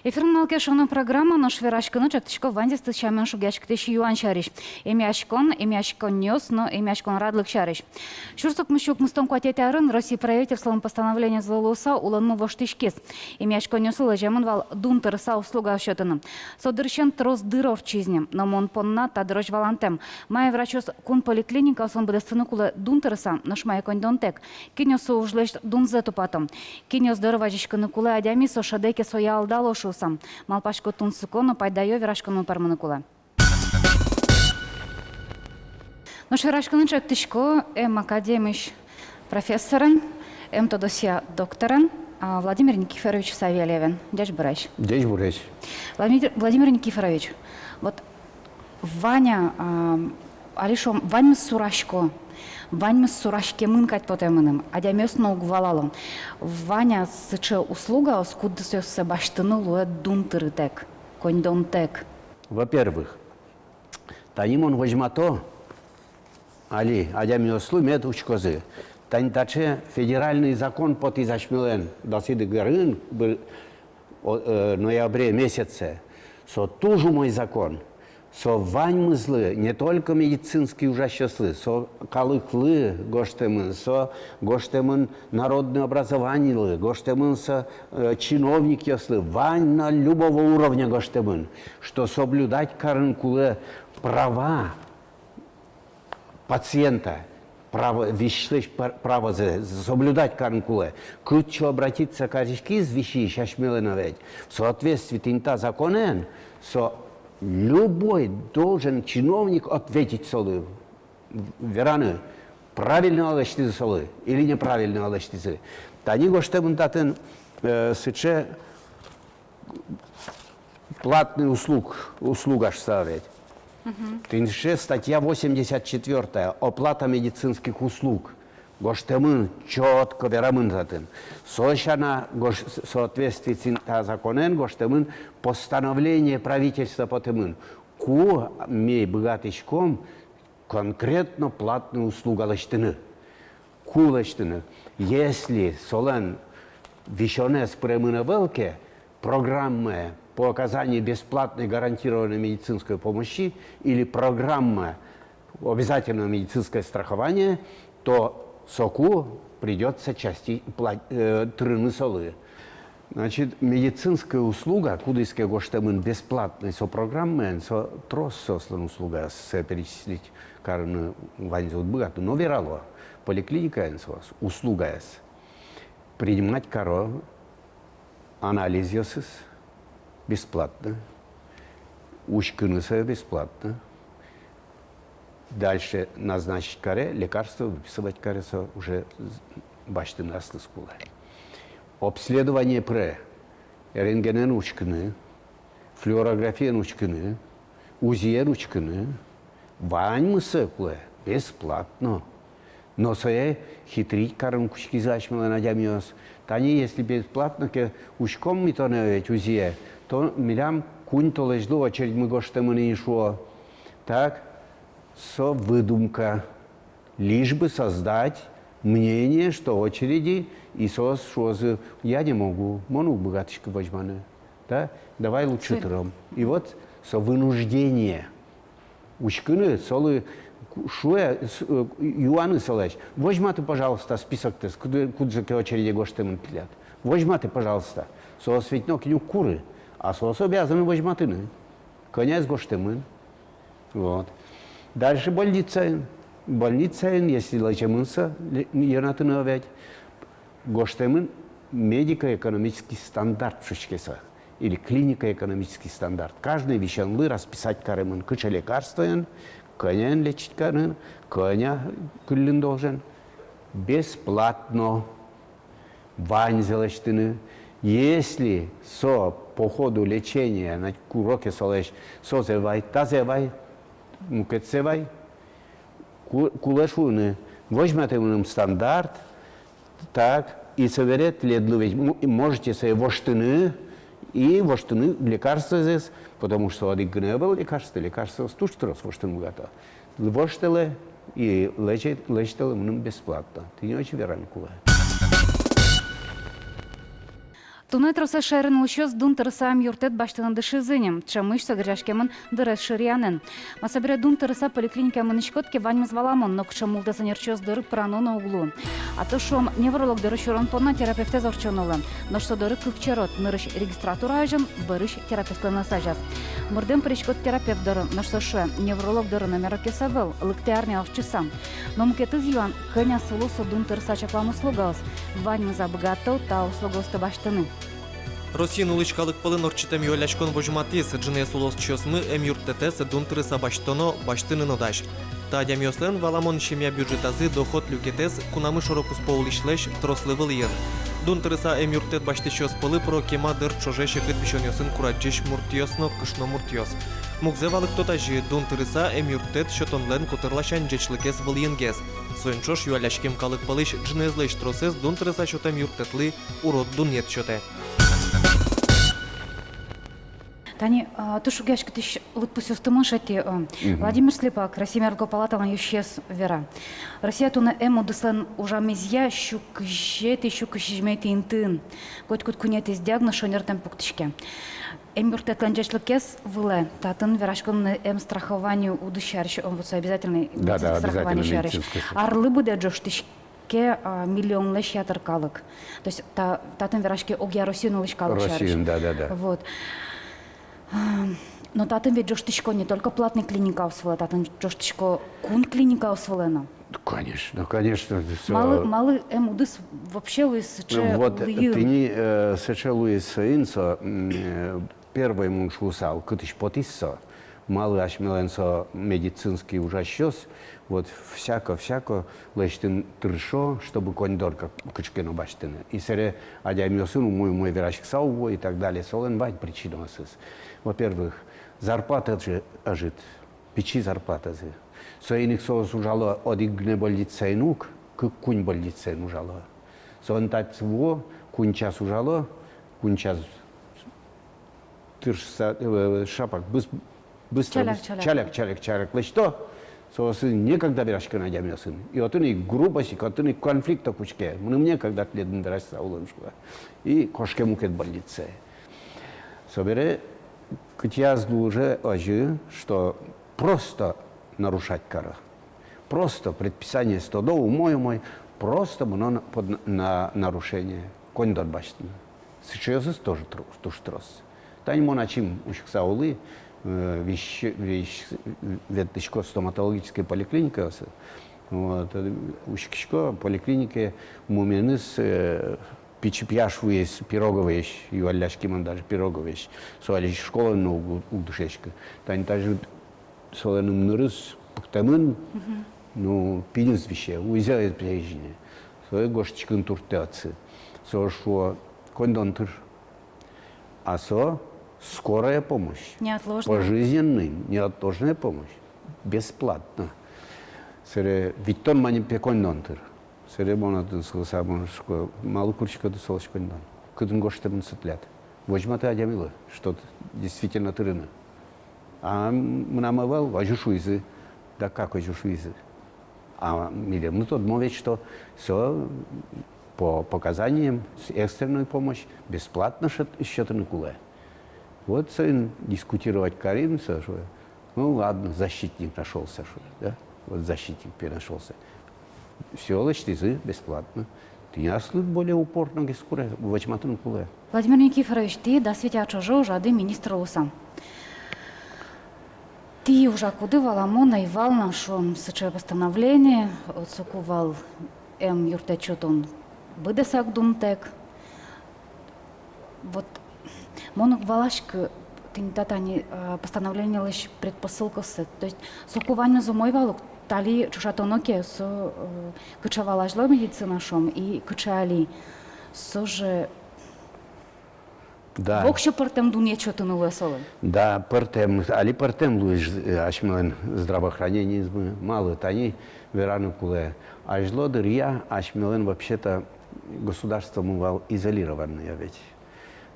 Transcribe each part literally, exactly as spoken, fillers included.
Эфирын «Малы ке шуоно» программа. Нош вераськыны ӵектӥсько ваньзэс сямен шугъяськытӥсь юан сярысь: эмъяськон, эмъяськонъёс но эмъяськон радлык сярысь. Сюрс укмыссю укмыстон куатетӥ арын Россия правительстволэн постановлениезлы луыса улонмы воштӥськиз. Эмъяськонъёслы лэземын вал дун тырыса услуга сётыны. Со дырысен трос дыр ортчиз ни, но мон понна та дырозь валантэм. Мае врачъёс кун поликлиникаосын быдэстыны кулэ дун тырыса, нош мае коньдонтэк? Кинъёс со ужлэсь дунзэ тупато? Кинъёс доры вазиськыны кулэ адями, со шӧдэ ке, сое алдало шуыса? Малпасько, тунсыко но пайдаё вераськонмы пӧрмыны кулэ. Нош вераськыны ӵектӥсько эм академиысь профессорен, эм тодосъя докторен, а, Владимир Никифорович Савельевен. Ӟечбуресь. Ӟечбуресь. Владимир, Владимир Никифорович, вот вань-а, а, али шуом, ваньмыз сурасько, ваньмыз сураськемын кадь потэ мыным, адямиос но уг валало. Вань-а сыӵе услугаос, кудъёссэ басьтыны луэ дун тырытэк, коньдонтэк? Во-первых, тани мон возьмато али адямиослы, мед учкозы. Тани таӵе федеральный закон потӥз асьмелэн дас одӥг арын, бы-, о, э, ноябре месяце. Со туж умой закон. Со ваньмызлы, не только медицинский ужасьёслы, со калыклы гожтэмын, со гожтэмын народное образованилы, гожтэмын со, э, чиновникъёслы, вань на любого уровня гожтэмын, что соблюдать карыны кулэ права пациента, право, висисьлэсь пр-, правозэ соблюдать карыны кулэ. Кытчы обратиться кариськиз висись асьмелэн но ведь, в соответствии тӥни та законэн, со любой должен чиновник ответить солы, вераны, правильно-а лэсьтӥзы солы или неправильно-а лэсьтӥзы. Тани гожтэмын татын, э, сыӵе платный услуг, услуга шуса ведь. Мгм. Тӥни сыӵе статья восемьдесят четвёртая, оплата медицинских услуг. Гожтэмын, чётко верамын татын. Со сяна гож-, в соответствии тӥни та законэн гожтэмын, постановление правительства потэмын. Ку ми быгатӥськом конкретно платный услуга лэсьтыны. Ку лэсьтыны? Если солэн висёнэз пыремын ӧвӧл ке, программая по оказанию бесплатной гарантированной медицинской помощи или программа обязательного медицинского страхования, то соку придётся части-, пла-, э, тырыны солы. Значит, медицинская услуга, кудӥз ке гожтэмын бесплатной со программаен, со трос соослэн услугаоссэ перечислить карыны ваньзэ уд быгаты, но верало, поликлиникаын соос услугаез: принимать каро анализъёсыз бесплатно, учкыны сое бесплатно, дальше назначить каре, лекарство выписывать каре, со уже з-, басьтыны аслыз кулэ. Обследование пыре, рентгенэн учкыны, флюорографиен учкыны, УЗИен учкыны, ваньмыз сое кулэ бесплатно. Но сое хитрить карыны кутскизы асьмелэн адямиос. Тани если бесплатно ке учком ми тонэ ведь УЗИе, то милям куинь толэзьлы очередьмы гожтэмын ини, шуо. Так, со выдумка, лишь бы создать мнение, что очереди, и соос шуозы: «Я не могу, мон уг быгатӥськы возьманы». Да? Давай лучше тыром. И вот со вынуждение учкыны, солы ку-, шуэ, с-, э, юаны солэсь: «Возьматы, пожалуйста, списоктэс, куд-, кудзэ ке очереде гожтэмын тӥляд. Возьматы, пожалуйста». Соос ведь нокин уг куры, а соос обязаны возьматыны. Кӧняез гожтэмын. Вот. Дальше больницаын. Больницаын, если лэземын со ле-, йӧнатыны ведь, гожтэмын медико-экономический стандарт шуиське со, или клинико-экономический стандарт. Каждый висёнлы расписать каремын, кыӵе лекарствоен, кӧняен лечить карыны, кӧня кылльыны должен. Бесплатно. Ваньзэ лэсьтыны. Если со по ходу лечения, на куроке солэсь, созэ вай, тазэ вай, мукетсэ вай, ку-, кулэ шуыны: «Возьматы мыным стандарт, так, и собере тӥледлы ведь м-, можете сое воштыны, и воштыны лекарствозэс, потому что одӥг гинэ ӧвӧл лекарство, лекарствоос туж трос воштыны быгато. Воштэлэ и лэче-, лэсьтэлэ мыным бесплатно». Тӥни отчы вераны кулэ. Туннэ тросэз шаерын улӥсьёс дун тырыса эмъюрттэт басьтыны дышизы ни. Ӵемысь со герӟаськемын дырез шыръянэн. Ма, собере дун тырыса поликлиникае мынӥськод ке, ваньмыз валамон, нокыӵе мултэс ӧнерчиос доры пырано но уг луы. А то, шуом, невролог доры сюрон понна терапевтэз ортчоно луэ. Нош со доры кык черод: нырысь регистратура азьын, бӧрысь терапевтлэн ӧс азяз. Мырдэм пыриськод терапевт доры, нош со шуэ: невролог доры номерокез ӧвӧл, лыктэ арня ортчыса. Но мукетыз юан: кӧня сыло со дун тырыса чаклам услугаос? Ваньмыз-а быгато та услугаосты басьтыны? Россиын улӥсь калык пӧлын ортчытэм юалляськон возьматӥз: ӝыныез улосчиосмы эмъюрттэтэз дун тырыса басьтоно, басьтыны но дась. Та адямиослэн, валамон, семья бюджетазы доход люкетэз кунамы шоро-куспо улӥсьлэсь трослы вылӥын. Дун тырыса эмъюрттэт басьтӥсьёс пӧлы пыро кема дыр ӵоже секыт висёнъёсын курадӟись муртъёс но кышномуртъёс. Мугзэ валэкто тазьы: дун тырыса эмъюрттэт сётонлэн котыр ласянь ӟечлыкез вылӥынгес. Соин ӵош юалляськем калык пӧлысь ӝыныезлэсь тросэз дун тырыса сётэм юрттэтлы урод дунъет сётэ. Тани, а, туж шугъяськытӥсь лыдпусъёсты мон шедьтӥ, а, Владимир Слепак, Россия мерлыко палаталэн ёзчиез, вера: Россия туннэ эмудыслэн ужамезъя сю кызетӥ, сю кызь сизьыметӥ интыын. Котькуд куинетӥез диагноз шонертэм пуктӥське. Эмъюрттэтлэн ӟечлыкез вылэ. Татын вераськон эмстрахование удыс сярысь, омвуца обязательной медицинской страхование сярысь. Арлы быдэ ӝожтӥське, а, миллионлэсь ятыр калык. То есть та-, татын вераське огъя Россиын улӥсь калык сярысь. Россиын, да, да, да. Вот. А, но татын ведь ӝожтӥсько не только платной клиникаос вылэ, татын ӝожтӥсько кун клиникаос вылэ но. Конечно, конечно. Малы, малы эмудыс вообще луиз сыӵе? Вот, луиз. Тӥни, э, сыӵе луиз соин со, м, э, первой мон шуысал, кытысь потӥз со. Малы асьмелэн со медицинский ужасьёс вот всяко-всяко лэсьтыны тыршо, чтобы коньдон ка-, кыӵе ке но басьтыны. И сэре адямиосын умой-умой вераськыса уго и так далее. Солэн вань причинаосыз. Во-первых, зарплата же ӧжыт, пичи зарплатазы. Соин ик соос ужало одӥг гинэ больницаын ук, кык-куинь больницаын ужало. Соин татчы вуо, куинь час ужало, куинь час тыршыса, э, шапак быс-, быстро, чаляк, быс-, чаляк, чаляк, чаляк, чаляк лэсьто. Соос некогда вераськыны адямиосын. И отын ик грубость, и отын ик конфликт кутске. Мыным некогда тӥледын вераськыса улыны, шуэ. И кошке мукет больницае. Собере кытӥяз луэ уже озьы, что просто нарушать каро. Просто предписаниез тодо, умой-умой, просто мыно на, под, на нарушение, коньдон басьтыны. Сыӵеосыз тоже тро-, туж трос. Тани мон ачим учкыса улӥ, э, весь, весь ветлӥсько стоматологической поликлиникаосы. Вот, э, учкисько, поликлиникае муменыз, э, пичи пияш вуиз, Пироговоысь, юалляськи мон даже Пироговоысь. Со али школаын но уг, уг дышетскы. Тани тазьы солэн ымнырыз пуктэмын, ну, пиньыз висе, уйзэ ӧз пе изьыны. Сое гожтӥськыны турттэ отчы. Со шуо: коньдон тыр. А со скорая помощь. Неотложная. Пожизненный, неотложная помощь. Бесплатно. Сэре витьтон манет пе коньдон тыр. Сэре мон отын сылыса, мон шуисько: малы куриськоды солэсь коньдон? Кытын гожтэмын со тӥляд? Возьматы адямилы, что действительно тырыны. А мынам ӧвӧл, озьы шуизы. Да как озьы шуизы? А милемлы тодмо ведь, что со по показаниям, с-, экстренную помощь бесплатно сёт-, сётыны кулэ. Вот соин дискутировать карим, со шуэ: ну ладно, защитник нашёлся, шуэ, да? Вот защитник пе нашёлся. Всё, лэсьтӥзы бесплатно. Тӥни аслыд более упорногес куре, возьматыны кулэ. Владимир Никифорович, тӥ дас вить ар ӵоже ужады министр луыса. Тӥ ужакуды, валамон, ӧй вал на, шуом, сыӵе постановление, вот соку вал эмъюрттэт сётон быдэсак дунтэк. Вот мон уг валаськы тӥни та тани, э, постановлениелэсь предпосылкаоссэ. То есть соку ваньмыз умой вал ук, тали ӵошатоно ке, со, э, кыӵе вал азьло медицина, шуом, и кыӵе али. Со же Да. Воксё пӧртэм дунъет сётыны луэ солы. Да, пӧртэм, али пӧртэм луиз, э, асьмелэн здравоохранениезмы, малы тани вераны кулэ. Азьло дыръя асьмелэн вообще-то государствомы вал изолированной ведь.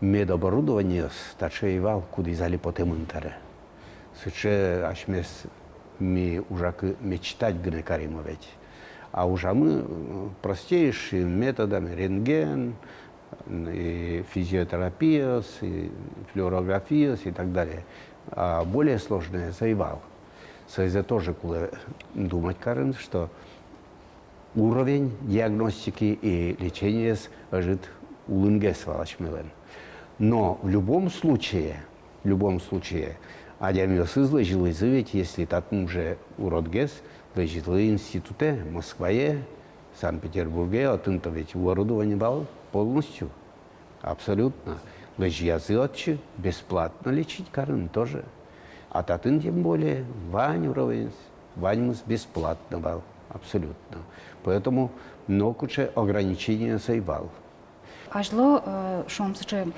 Медоборудованиос таӵе ӧй вал, кудӥз али потэмын табере. Сыӵе асьмес ми ужакы мечтать гинэ каримы ведь. А ужамы, м, простейшими методами: рентген, И физиотерапиос, и флюорографиос, и так далее. А более сложное со ӧй вал. Соизэ тоже кулэ думать карыны, что уровень диагностики и лечениез ӧжыт улынгес вал асьмелэн. Но в любом случае, в любом случае, адямиосыз лэзьылӥзы ведь, если татын уже уродгес, лэзьылӥзы институтэ, Москвае, Санкт-Петербурге, отын-то ведь оборудование вал полностью, абсолютно. Лэзьязы отчы бесплатно лечить карыны тоже. А татын тем более вань уровень, ваньмыз бесплатно вал, абсолютно. Поэтому нокыӵе ограничение со ӧй вал. Азьло, э, шуом, сыӵе,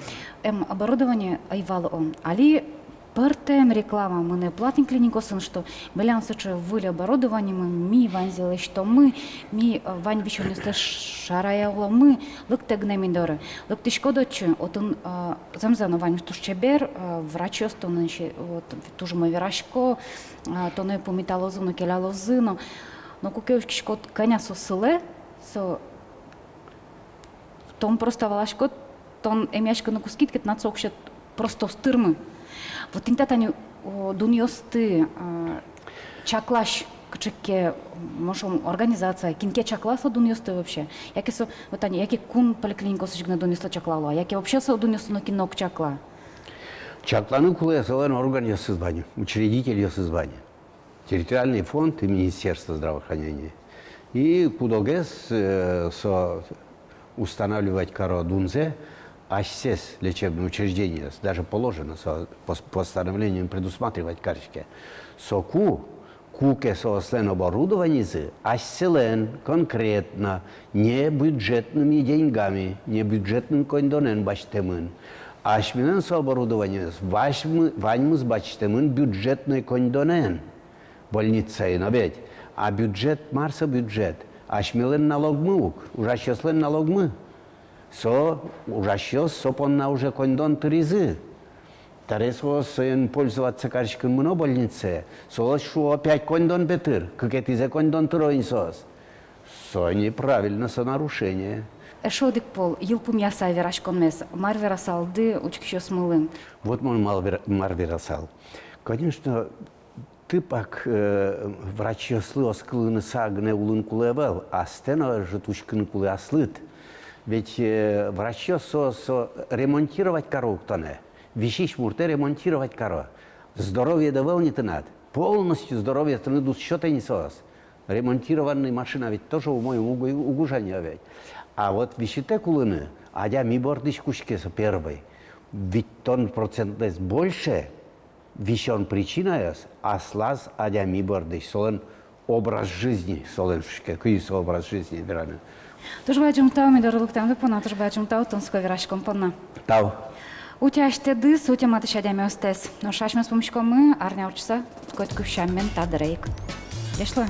эм, оборудование ӧй вал, о. Али пӧртэм реклама мынэ платной клиникаосын, что милям сыӵе выль оборудованиемы, ми ваньзэ лэсьтомы, ми, э, вань висёнъёсты шараяломы, лыктэ гинэ ми доры. Лыктӥськод отчы, отын, э, зэмзэ но ваньмыз туж чебер, э, врачъёс тонэн, вот, туж умой верасько, э, тонэ пумиталозы но, келялозы но. Но куке учкиськод, кӧня со сылэ, со тон просто валаськод, тон эмъяськыны кутскид ке, тынад со уксёд просто уз тырмы. Вот тӥни та тани, о, дунъёсты, а, чаклась кыӵе ке, может, организация, кин ке чакла со дунъёсты вообще? Яке со, вот тани, яке кун поликлиникаосысь гинэ дунъёсты чаклало, яке вообще со дунъёсты нокин но уг чакла? Чакланы кулэ, солэн органъёсыз вань, учредительёсыз вань. Территориальный фонд и Министерство здравоохранения. И кудогез, э, со устанавливать каро дунзэ асьсэос, лечебное учреждение, даже положено со пос-, постановлениен предусматривать кариське. Соку, куке соослэн оборудованизы асьсэлэн конкретно, не бюджетными деньгами, не бюджетным коньдонэн басьтэмын. Асьмелэн со оборудованиез ваньмы-, ваньмыз басьтэмын бюджетной коньдонэн. Больницаын, а ведь. А бюджет, мар со бюджет? Асьмелэн налогмы ук, ужасьёслэн налогмы. Со ужасьёс со понна уже коньдон тыризы. Таре соос соин пользоваться кариськыны мыно больницае. Соос шуо: опять коньдон пе тыр, кыкетӥзэ коньдон тыро ини соос. Со неправильно, со нарушение. Эшшо одӥг пол, йылпумъяса вераськонмес, мар верасалды учкисьёсмылы? Вот мон мар вера-, мар верасал. Конечно, тӥпак, э, врачъёслы оскылыны сагынэ улыны кулэ ӧвӧл, астэ но ӧжыт учкыны кулэ аслыд. Ведь, э, врачъёс со, со ремонтировать каро ук тонэ. Висись муртэ ремонтировать каро. Здоровьед ӧвӧл ни тынад. Полностью здоровье тыныд уз сётэ ни соос. Ремонтированный машина ведь тоже умой уг, уг ужа ни ведь. А вот висьытэк улыны адями бордысь кутске со первой. Витьтон процентлэсь больше висён причинаез аслаз адями бордысь, солэн образ жизни, солэн, шуиське, кызьы со образ жизни вераны. Туж бадӟым тау ми доры лыктэмды понна, туж бадӟым тау тунсыко вераськон понна. Тау. Утялтӥськоды со тематысь адямиостэс. Нош асьмеос пумиськомы арня ортчыса котькуд сямен та дыре ик. Ӟеч луэ.